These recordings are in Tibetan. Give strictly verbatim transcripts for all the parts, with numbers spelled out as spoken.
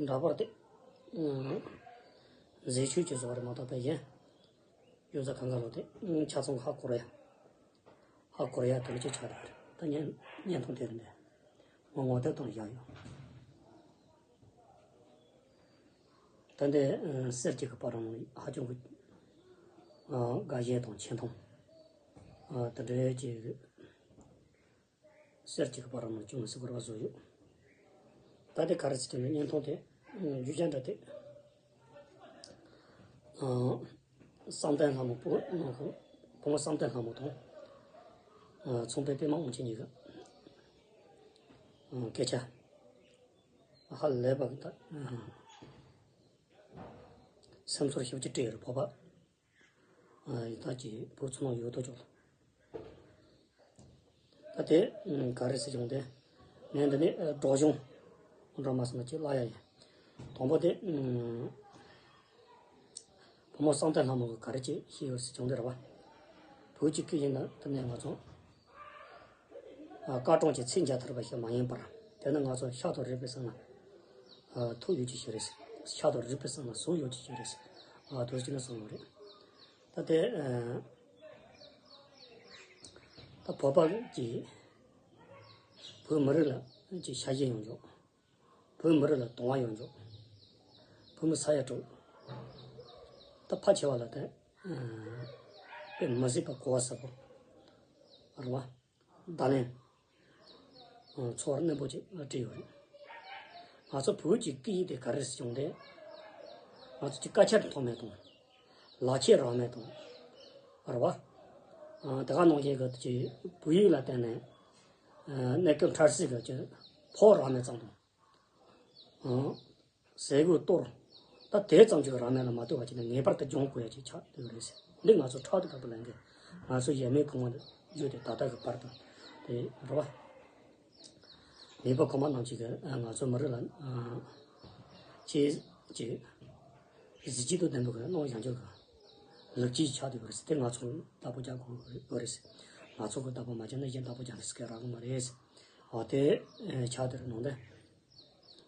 འདྲ་པར་དེ། ཨང་། མཛེས་ཆོས་ཀྱི་བཟོ་བར་མ་གཏོགས་པའི་གཞན། ཡོད་ས་གང་ག་ལོ་དེ། ཨང་། ཆ་ཚང་ཧ་གོ་ར་ཡ། ཧ་གོ་ར་ཡ་དེ་ལ་ཅི་ཆགས་རེད། ད་བརྙན་བརྙན་ཐུང་དེ་རེད་འདི། ངོ་ངོ་དེབ་དང་བཞག་ཡོད། ད་འདི་ཨང་། གསེར་གྱི་གི་པར་རང་ཧ་ཅང་གི། ཨང་། དགའ་ཞེན་དང་ཆེ་མཐོང་། ཨང་། དེ་འདྲའི་ཅིག་གསེར་གྱི་པར་རང་ཅུང་ཟད་གོ་ར་བཟོ་ཡོད། ད་དེ་ག་རེ་ཟེར་དེ་ནི་བརྙན་ཐུང་དེ། ཨང་། རྒྱུ་ཆ་འདྲ་དེ། ཨང་། བསམ་གཏན་ལྷ་མོ་བུ། བུ་མོ་བསམ་གཏན་ལྷ་མོ་དང་། ཨང་། ཚོང་དཔོན་པད་མ་དབང་ཆེན་གཉིས་ཀྱི། ཨང་། སྐད་ཆ། ཧ་ལས་པ་གི་ད། ཨང་། སེམས་ཚོར་ཞིབ་ཅིག་སྤྲད་ཡོད་རེད་བོད་པ། ཨ། ད་ཅི་བོད་ཚོ་ནང་ཡོད་དོ་ཅོག་ད་དེ་ག་རེ་ཟེར་བྱུང་དེ། ངས་འདི་ནས་སྒྲོག་གཞུང་འགྲོ་མ་སོང་ན་ཅི་ལ་ཡ་ཡིན། དང་པོ་དེ། བུ་མོ་བསམ་གཏན་ལྷ་མོ་གི་ག་རེ་ཅི་ཤེས་ཡོད་ཟེར་བྱུང་དེ་རེད་བ། བོད་ཀྱི་སྐད་ཡིན་ན་དེ་ནས་ང་ཚོ། ཨ། སྐར་གྲངས་ཀྱི་ཚེས་བརྒྱ་ཐར་བ་ཞིག་མ་ཡིན་པར། དེ་ནི་ང་ཚོ་ཤ་དང་རུས་པའི་གསེང་ལ། ཨ། ཐུག་ཡོད་ཀྱི་ཞིག་རེད། ཤ་དང་རུས་པའི་གསེང་ལ་ཟུག་ཡོད་ཀྱི་ཞིག་རེད། ཨ། དེ་ཅི་ནས་གསུངས་ཡོད་རེད། ད་དེ། ཨ། ད་བོད་པ་གིས་བོད་མི་རིགས་ལ་ཅིག་ཤ་ཞེན་ཡོང་ཆོག་བོད་མི་རིགས་ལ་དུང་བ་ཡོང་ཆོག་བོད་མི་ས་ཡ་དྲུག་ད་ཕལ་ཆེ་བ་ལ་དེ། ཨ། དཔེ་མི་སྲིད་པ་གོ་བ་ཟབ་པོ་རེད་བ། བརྡ་ལན། ཨ། ཚོར་བ་རྣོན་པོ་ཅིག་སྤྲད་ཡོད་རེད། ང་ཚོ་བོད་ཀྱི་སྐད་ཡིག་དེ་ག་རེ་ཟེར་བྱུང་དེ། ང་ཚོ་ཀྱི་སྐད་ཆ་མཐོ་དམན་དང་། ལག་ཁྱེར་རག་མེད་དང་། རེད་བ། ཨ། དེ་ག་ནང་བཞིན་གྱི་ཅིག་བོད་ཡིག་ལ་བརྟེན་ནས། ཨ། གནས་སྐབས་འཕྲལ་སྲིད་ཀྱི་ཅིག་ཕོགས་རག་མེད་ཙམ་དང་། ཨང་། ཟས་གོས་གཏོར། ད་དེ་ཙམ་ཅིག་རང་མེད་ལ་མ་ལྟོས་པ་ཅིག་ནས་ངེས་པར་དུ་སྦྱོང་དགོས་ཡ་ཅིག་ཆགས་བསྡད་ཡོད་རེད་ཟེར། འདི་ང་ཚོ་ཕྲག་ཏུ་བབས་པ་ལེན་གི། ང་ཚོ་ཡས་མས་གོང་མ་ནས་བརྒྱུད་དེ་ད་ལྟ་གི་བར་དུ་དེ་རེད་བ། མེས་པོ་གོང་མ་རྣམས་ཀྱིས་གི། ཨ། ང་ཚོ་མི་རིགས་ལ། ཨ། ཅིག་ཅིག་གཟི་བརྗིད་དང་ལྡན་པའི་གི་གནང་བཞག་རྒྱུ་གི་ལེགས་སྐྱེས་ཆགས་བསྡད་ཡོད་རེད་ཟེར། དེ་ང་ཚོ་བདག་པོ་རྒྱག་དགོས་ཀྱི་ཡོད་རེད་ཟེར། ང་ཚོ་གི་བདག་པོ་མ་བརྒྱབ་ན་གཞན་བདག་པོ་རྒྱག་ནས་ཟེར་གི་རག་གི་མ་རེད་ཟེར། འོ་དེ་ཆགས་བསྡད་རེད་ནང་དེ།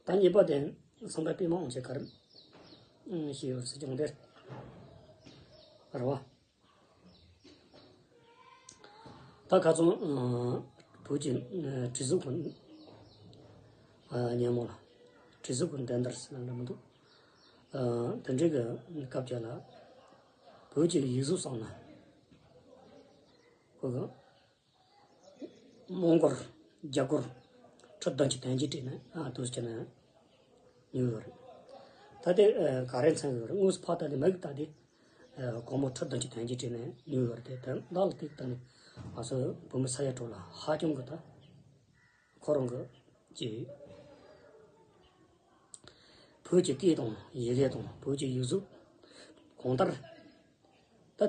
ད་གཉིས་པ་དེ་ཚོང་པ་པད་མ་དབང་ཆེན་ག་རེ་ཞིག་ཡོད་ཟེར་ཀྱང་དེ་རེད་བ། ད་ཁ་སང་བོད་ཀྱི་བྲིས་གཟུགས་ཀྱི་སྙན་མོ་ལ། བྲིས་གཟུགས་ཀྱི་འགྲན་བསྡུར་ཟེར་ན་འདྲ་མི་འདུག་དེ་འདྲའི་གི་སྐབས་ཅིག་ལ་བོད་ཀྱི་ཡིག་གཟུགས་སོང་ན། ཁོ་གི་མོན་གོར། རྒྱ་གོར། ཁྲི་བདུན་ཅུ་དོན་གཅིག་བྲིས་ནས། ཨ། དུས་ཆེན་ནས་ཉོས་ཡོད་རེད། ད་དེ་ག་རེ་མཚོན་ཡོད་རེད། དངོས་སུ་ཕར་ལྟ་དེ་མིག་ལྟ་དེ། ཨ། སྒོར་མོ་ཁྲི་བདུན་ཅུ་དོན་གཅིག་བྲིས་ནས་ཉོས་ཡོད་རེད་དེ། དེ་བདག་ལ་དེ་ལྟ་ནས་ང་ཚོ་བོད་མི་ས་ཡ་དྲུག་ལ་ཧ་ཅང་གི་ད་ཁོ་རང་གི་ཅིག་བོད་ཀྱི་སྐད་དང་ཡི་གེ་དང་བོད་ཀྱི་ཡིག་གཟུགས་གང་ལྟར། ད་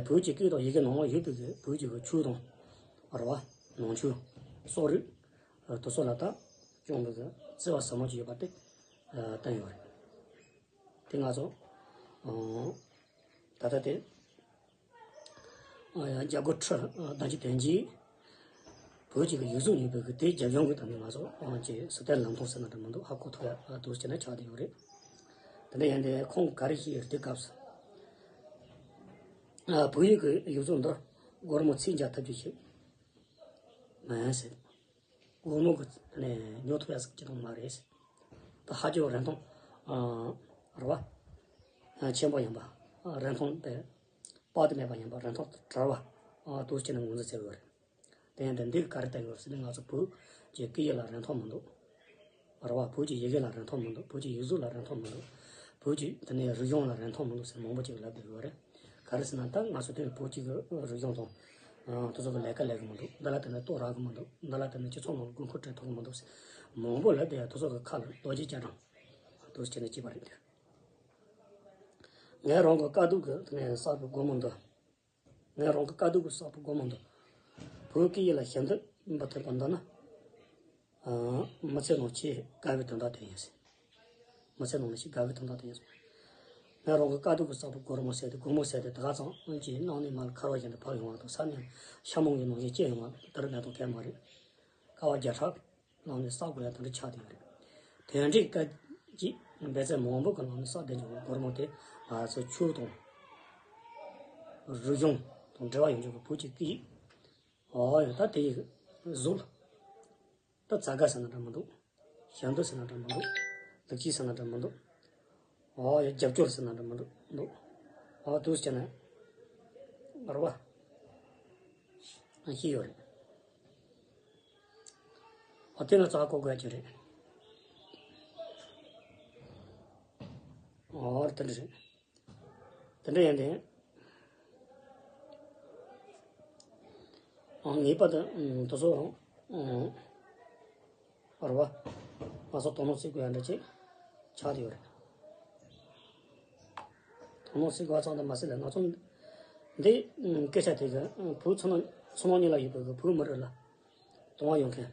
བོད་ཀྱི་སྐད་དང་ཡི་གེ་ནང་ལ་ཡོད་པའི་གི་བོད་ཀྱི་གི་ཆོས་དང་། རེད་བ། ནང་ཆོས། གསོ་རིག་དེ་ཚོ་ལ་ད་ཅུང་གི་བརྩེ་བ་ཟབ་མོ་ཅིག་ཡོད་པ་དེ་བསྟན་ཡོད་རེད། དེ་ང་ཚོ་ད་ལྟ་དེ། ཨ། རྒྱ་གོར་ཁྲི་བདུན་ཅུ་དོན་གཅིག་བོད་ཀྱི་ཡིག་གཟུགས་ཡིན་པའི་གི་དེ་རྒྱབ་ལྗོངས་ཀྱི་ཐོག་ནས་ང་ཚོ་ཨང་ཅིག་ཟུར་བལྟས་ལམ་སྟོན་ཟེར་ན་འདྲ་མི་འདུག་ཧ་གོ་ཐུབ་ཡ་འདུག་ཟེར་ནས་ཆགས་བསྡད་ཡོད་རེད། དེ་འདྲ་ཡིན་དུས་ཁོང་གིས་ག་རེ་བཤད་ཡོད་དེ་སྐབས་སུ། ཨ། བོད་ཡིག་གི་ཡིག་གཟུགས་འདི་སྒོར་མོ་ཚད་འཇལ་ཐུབ་རྒྱུ་ཞིག་མིན་ཟེར། སྒོར་མོ་གི་ནས་ཉོ་ཐུབ་ཡ་ཟིག་ཅི་ཐོང་མ་རེད་ཟེར། ད་ཧ་ཅང་རིན་ཐང་། ཨ། རེད་བ། ཨ། ཆེན་པོ་ཡིན་པ། ཨ། རིན་ཐང་དེ་དཔག་ཏུ་མེད་པ་ཡིན་པ། རིན་ཐང་དེ་བྲལ་བ། ཨ། འདུག་ཅེས་ནས་ངོས་འཛིན་བྱས་ཡོད་རེད། དེ་ཡང་དེ་འདི་ག་རེ་བསྟན་ཡོད་ཟེར་ན། ང་ཚོ་བོད་ཀྱི་སྐད་ཡིག་ལ་རིན་ཐང་མི་འདུག་རེད་བ། བོད་ཀྱི་ཡི་གེ་ལ་རིན་ཐང་མི་འདུག་བོད་ཀྱི་ཡིག་གཟུགས་ལ་རིན་ཐང་མི་འདུག་བོད་ཀྱི་དེ་ནས་རིག་གཞུང་ལ་རིན་ཐང་མི་འདུག་ཟེར་མང་པོ་ཅིག་ལབ་བསྡད་ཡོད་རེད། ག་རེ་ཟེར་ན། ད་ང་ཚོ་དེ་བོད་ཀྱི་རིག་གཞུང་དང་། ཨ། དེ་ཚོ་གི་ལས་ཀ་ལས་གི་མི་འདུག་འདི་ལ་བརྟེན་ནས་ལྟོ་རག་གི་མི་འདུག་འདི་ལ་བརྟེན་ནས་སྤྱི་ཚོགས་ནང་དགོས་མཁོ་སྤྲད་ཐུབ་གི་མི་འདུག་ཟེར་མང་པོ་ལབ་བསྡད་ཡ། དེ་ཚོ་གི་ཁ་ལ་རྡོ་རྗེ་རྒྱ་གྲམ་དེ་བྱས་ནས་སྐྱེས་པ་རེད། ངས་རང་གི་དཀའ་སྡུག་གི་དེ་ནས་བསགས་པའི་སྒོར་མོ་འདི། ངས་རང་གི་དཀའ་སྡུག་གིས་བསགས་པའི་སྒོར་མོ་འདི། བོད་སྐད་ཡིག་ལ་ཞབས་འདེགས་མ་ཐེབས་པ་འདི་ནི། ཨང་། མི་ཚེ་ནང་ཆེས་དགའ་བའི་དོན་དག་དེ་ཡིན་ཟེར། མི་ཚེ་ནང་ནས་ཆེས་དགའ་བའི་དོན་དག་དེ་ཡིན་ཟེར། ངས་རང་གི་དཀའ་སྡུག་གིས་བསགས་པའི་སྒོར་མོ་ཟེར་དེ། སྒོར་མོ་ཟེར་དེ་ད་ག་ཙམ་གྱིས་གནམ་ནས་མར་ཁ་རོག་བཞིན་དུ་བབས་ཡོང་བ་དང་། ས་ནས་ཤ་མོང་གི་ནང་བཞིན་སྐྱེས་ཡོང་བ་དེ་འདྲ་མེད་དང་གང་མ་རེད། དཀའ་བ་བརྒྱ་ཕྲག་ལངས་ནས་བསགས་དགོས་ཡ་དེ་འདྲ་ཆགས་བསྡད་ཡོད་རེད། དེ་འདྲའི་སྐད་ཀྱི་ འབད་རྩལ་མང་པོ་གི་ནང་ནས་བསགས་བསྡད་ཀྱི་ཡོད། སྒོར་མོ་དེ་ང་ཚོ་ཆོས་དང་རིག་གཞུང་དང་འབྲེལ་བ་ཡོད་ཀྱི་བོད་ཀྱི་སྐད་ཡིག། ཨོ་ཡ། ད་དེ་ཡི་གཟུགས་ལ། ད་ཙ་ག་ཟེར་ན་འདྲ་མི་འདུག་ཞབས་འདྲེན་ཟེར་ན་འདྲ་མི་འདུག་ལག་ཁྱི་ཟེར་ན་འདྲ་མི་འདུག་ཨོ་ཡ། རྒྱབ་སྐྱོར་ཟེར་ན་འདྲ་མི་འདུག་འདུག་ཨོ་དུས་ཆེ་ན། རེད་བ། ཤེས་ཡོད་རེད། ཨོ་དེ་ན་ཙ་གོ་དགོས་ཀྱི་རེད། ཨོ་དེ་འདྲ་རེད། དེ་འདྲ་ཡིན་ཏེ། ཨང་ངེས་པར་དུ་ཨང་དེ་ཚོ་ཨང་རེད་བ། ང་ཚོ་དོ་སྣང་བྱེད་དགོས་ཡ་འདྲ་ཅིག་ཆགས་བསྡད་ཡོད་རེད། དོ་སྣང་བྱེད་དགོས་པ་ཙམ་དུ་མ་ཟད་ལ་ང་ཚོ་འདི་ཨང་སྐད་ཆ་དེ་གི་ཨང་བོད་ཚོ་ནང་ཚོ་ནང་གཉིས་ལ་ཡོད་པའི་གི་བོད་མི་རིགས་ལ་དུང་བ་ཡོད་མཁན་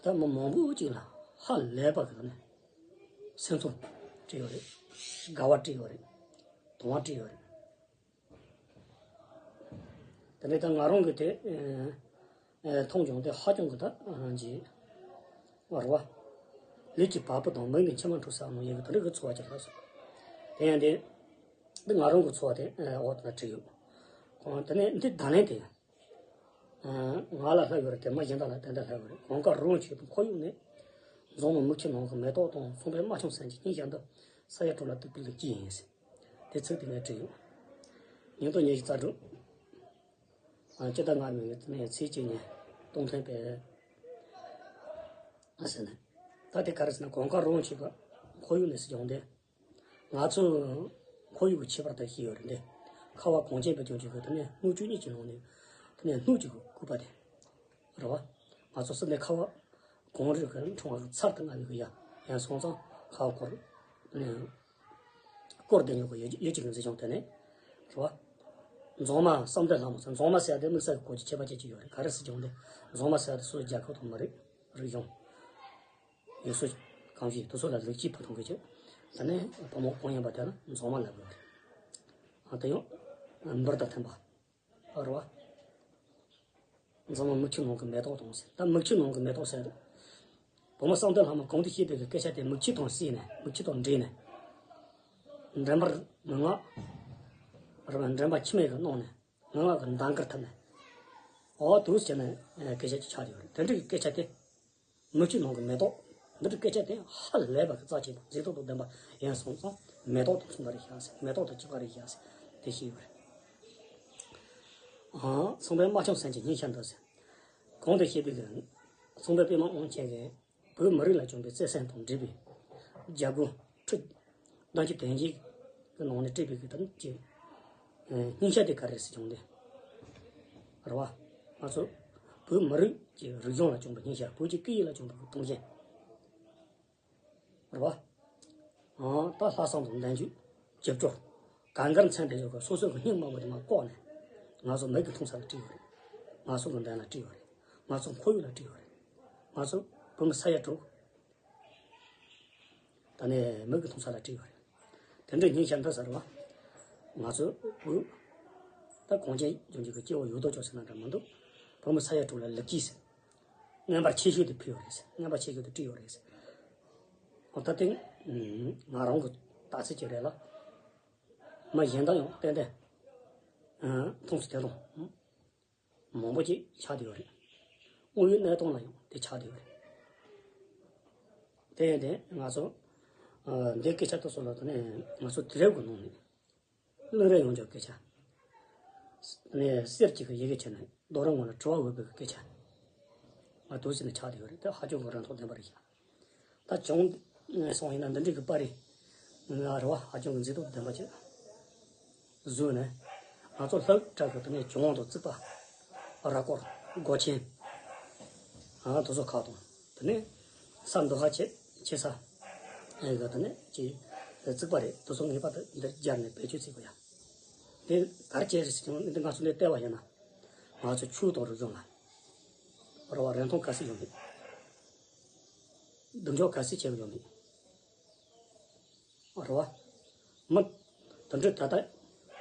ད་མི་མང་པོ་ཅིག་ལ་ཧ་ལས་པ་གི་ནས་སེམས་ཚོར་སྤྲད་ཡོད་རེད། དགའ་བ་སྤྲད་ཡོད་རེད། དུང་བ་སྤྲད་ཡོད་རེད། དེ་ནས་ད་ང་རང་གི་དེ་ཨེ་ཨེ་མཐོང་བྱུང་སྟེ་ཧ་ཅང་གི་ད་ཨ་ཅི་བར་བ། ལུས་ཀྱི་བ་སྤུ་དང་མིག་ནས་མཆི་མ་འཁྲུག་ས་མོ་ཡིན་གི་དེ་འདྲ་གི་ཚོར་བ་ཅིག་ལྷགས་སོང་། དེ་ཡང་དེ་འདི་ང་རང་གི་ཚོར་བ་དེ་ཨེ་འོག་ཏུ་བྲིས་ཡོད། ཨོ་དེ་ནས་འདི་བརྡ་ལན་དེ་ཨེ་ང་ལ་ལྷག་ཡོད་རེད་དེ་མི་གཞན་དག་ལ་ཏན་ཏན་ལྷག་ཡོད་རེད། གངས་དཀར་རི་བོ་ཆེ་བོའི་ཁོར་ཡུག་ནས་འཛོམས་ནས་མིག་ཆུ་ནང་གི་མེ་ཏོག་དང་ཚོང་པའི་རྨ་ཆུང་སེམས་ཀྱི་སྙིང་ཤར་འདི་ས་ཡ་དྲུག་ལ་གཏུགས་པའི་ལེགས་སྐྱེས་ཡིན། དེ་ཚིག་དེ་ངས་བྲིས་ཡོད། ཉིས་སྟོང་ཉི་ཤུ་རྩ་དྲུག་ཨ་སྤྱི་ཟླ་ལྔ་པའི་ཚེས་གཅིག་ཉིན་སྟོང་ཐོན་པའི་ཨ་ཟེར་ནས། ད་དེ་ག་རེ་ཟེར་ན་གངས་དཀར་རི་བོ་ཆེ་བའི་ཁོར་ཡུག་ནས་ཟེར་ཡོང་དེ། ང་ཚོ་ཁོར་ཡུག་གི་ཁྱད་པར་དུ་ཤེས་ཡོད་རེད་དེ། ཁ་བ་གངས་ཅན་པའི་ལྗོངས་ཀྱི་དེ་ནས་སྣོད་བཅུ་གཉིས་ཀྱི་ནང་ནས་དེ་ནས་སྣོད་ཀྱི་སྐུད་པ་དེ། རེད་བ། ང་ཚོ་སྲིད་ནས་ཁ་བ་གངས་རི་གི་ཕྲེང་བ་གི་ཚར་དུ་རྔ་བའི་གི་ཡ་ཡན་སོང་ཙང་ཁ་བ་སྐོར་ནས་སྐོར་བསྡད་ཉོ་གི་ཡོད་ཡོད་ཅིག་གི་མཛེས་ལྗོངས་དེ་ནས་རེད་བ། མཛངས་མ་བསམ་གཏན་ལྷ་མོ་ཟེར། མཛངས་མ་ཟེར་ཡ་དེ་དམིགས་བསལ་གྱི་གོ་རྒྱུ་ཁྱད་པར་ཅན་ཅིག་ཡོད་རེད། ག་རེ་ཟེར་ཀྱང་དེ་མཛངས་མ་ཟེར་ཡ་དེ་སོ་སོའི་རྒྱལ་ཁབ་དང་མི་རིགས་རིག་གཞུང་ཡུལ་སྲོལ་གང་ཞིག་དེ་ཚོ་ལ་ལེགས་སྐྱེས་ཕུལ་གཏོང་གི་ཆེད་དེ་ནས་བུ་མོ་གང་ཡིན་པ་དེ་ལ་མཛངས་མ་ལབ་ཡོད་རེད། ཨ་དེ་ཡང་འབུར་དང་མཐུན་པ། ཨ་རོ། མཛངས་མ་མིག་ཆུ་ནང་གི་མེ་ཏོག་དང་ཟེར། ད་མིག་ཆུ་ནང་གི་མེ་ཏོག་ཟེར། བུ་མོ་བསམ་གཏན་ལྷ་མོ་གོང་དུ་བཤད་པའི་སྐད་ཆ་དེ་མིག་ཆུ་དང་བསྲེས་ནས་མིག་ཆུ་དང་འདྲེས་ནས། འདྲེན་པར་ངུ་ངག་རེད་པ། འདྲེན་པ་མཆི་མས་གི་གནང་ནས་ངུ་ངག་གི་འདམ་གར་ཐུབ་ནས། ཨོ་དུས་བྱས་ནས་སྐད་ཆ་ཅིག་ཆགས་ཡོད་རེད། དེ་འདྲ་གི་སྐད་ཆ་དེ། མིག་ཆུ་ནང་གི་མེ་ཏོག་འདི་འདྲའི་སྐད་ཆ་དེ་ཧ་ལས་པ་གི་རྩ་ཆེན་པོ་མཛེས་སྡུག་དང་ལྡན་པ་ཡིན་སོང་ཙང་མེ་ཏོག་དང་མཚུངས་པ་རེད་ཤག་ཟེར། མེ་ཏོག་དང་གཅིག་པ་རེད་ཤག་ཟེར་དེ་ཤེས་ཡོད་རེད། ཨང་། ཚངས་པའི་རྨ་བྱུང་སེམས་ཀྱི་སྙིང་ཤར་འདི་ཟེར། གོང་དུ་བཤད་པའི་གི་ཚངས་པའི་པདྨ་དབང་ཆེན་གྱིས་བོད་མི་རིགས་ལ་བྱུང་བའི་བརྩེ་སེམས་དང་འབྲེལ་བའི་རྒྱལ་སྒོ་ཁྲི་བདུན་ཅུ་དོན་བརྒྱད་ཀྱི་ནང་ནས་སྤྲད་པའི་གི་དམ་གྱི་སྙིང་ཤར་དེ་ག་རེ་ཟེར་བྱུང་སྟེ། རེད་བ། ང་ཚོ་བོད་མི་རིགས་ཀྱི་རིག་གཞུང་ལ་བྱུང་བའི་སྙིང་ཤར། བོད་ཀྱི་སྐད་ཡིག་ལ་བྱུང་བའི་གི་གཏོང་བྱེད། རེད་བ། ཨང་། ད་ལྷག་བསམ་དང་ལྡན་རྒྱུ། རྒྱབ་སྐྱོར། གང་གར་མཚན་དེ་ཡོད་པ་སོ་སོ་གི་སྙིང་དམར་པོ་དེ་མར་བཀོག་ནས། ང་ཚོ་མིག་གིས་མཐོང་ས་ལ་བྲིས་ཡོད་རེད། ང་ཚོ་གི་མདུན་ལ་བྲིས་ཡོད་རེད། ང་ཚོ་ཁོར་ཡུག་ལ་བྲིས་ཡོད་རེད། ང་ཚོ་བོད་མི་ས་ཡ་དྲུག་ད་ནས་མིག་གིས་མཐོང་ས་ལ་བྲིས་ཡོད་རེད། དེ་འདྲའི་སྙིང་ཤར་འདི་ཟེར་བ། ང་ཚོ་བོད་ད་གངས་ཅན་ལྗོངས་ཀྱི་སྐྱེ་བོ་ཡོད་དོ་ཅོག་ཟེར་ན་འདྲ་མི་འདུག་བོད་མི་ས་ཡ་དྲུག་ལ་ལེགས་སྐྱེས་ཟེར། མངོན་པར་ཆེ་ཤོས་དེ་ཕུལ་ཡོད་རེད་ཟེར། མངོན་པར་ཆེ་ཤོས་དེ་བྲིས་ཡོད་རེད་ཟེར། འོ་ད་དེ་ང་རང་གི་རྟགས་གསལ་ཅིག་རེད་ལ། མི་གཞན་དག་ཡང་ཏན་ཏན་མཐོང་ཚུལ་དེ་དང་མང་པོ་ཅིག་ཆགས་བསྡད་ཡོད་རེད། དངོས་ཡོད་གནས་སྟངས་ལ་ཡང་དེ་ཆགས་བསྡད་ཡོད་རེད། དེ་ཡིན་དེ་ང་ཚོ་འདི་སྐད་ཆ་དེ་ཚོ་ལ་དེ་ནས་ང་ཚོ་དུས་རབས་ཀྱི་ནང་ནས། གླེང་རིགས་ཡོངས་ཀྱི་སྐད་ཆ། ནས་གསེར་གྱི་ཡི་གེ་ཁྱེར་ནས་རྡོ་རིང་ངོས་ལ་དྲི་བ་འོས་པའི་སྐད་ཆ། ང་དུས་ཟིན་ནས་ཆགས་བསྡད་ཡོད་རེད། དེ་ཧ་ཅང་གི་རིན་ཐང་ལྡན་པ་རེད་ཤག་ད་བྱུང་སོང་ཡིན་ན་འདི་འདྲའི་གི་པར་རིས་ང་རེད་བ། ཧ་ཅང་གི་མཛེས་སྡུག་ལྡན་པ་ཅིག་བཟོས་ནས་ང་ཚོ་སློབ་གྲྭ་གི་དེ་ནས་བྱུང་དང་བརྩིགས་པ། ར་སྐོར། སྒོ་ཆེན། ཨ་དེ་ཚོ་ཁག་དང་། དེ་ནས་ས་འདུ་ཁ་ཆེ་ཆེ་ས། ཨེ་ག་དེ་ནས་ཀྱི་བརྩིགས་པ་རེད། དེ་ཚོ་ངེས་པར་དུ་འདིར་སྦྱར་ནས་བེད་སྤྱོད་བྱེད་དགོས་ཡ། དེ་གར་བྱས་རེད་ཟེར་ཀྱང་འདི་ང་ཚོ་འདི་བལྟས་པ་ཡིན་ན། ང་ཚོ་ཆོས་དང་རིག་གཞུང་ལ་རེད་བ། རིན་ཐང་ག་ཚོད་ཡོད་མེད། སྡུག་སྦྱོང་ག་ཚོད་བྱས་ཡོད་མེད། རེད་བ། མི་དེ་འདྲ་ད་ལྟ་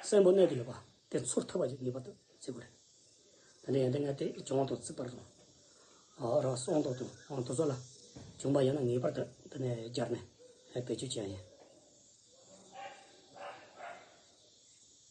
གསོན་པོ་གནས་དུ་ཡོད་པ་དེ་ཚོར་ཐུབ་པ་ཞིག་ངེས་པར་དུ་བྱེད་དགོས་རེད། དེ་ནས་ཡང་དེ་ང་དེ་གྱོང་དང་རྩིག་པར་དང་། ཨ་ར་སོང་དང་དང་དེ་ཚོ་ལ་བྱུང་པ་ཡིན་ན་ངེས་པར་དུ་དེ་ནས་སྦྱར་ནས་ ད་བེད་སྤྱོད་བྱས་ཡིན།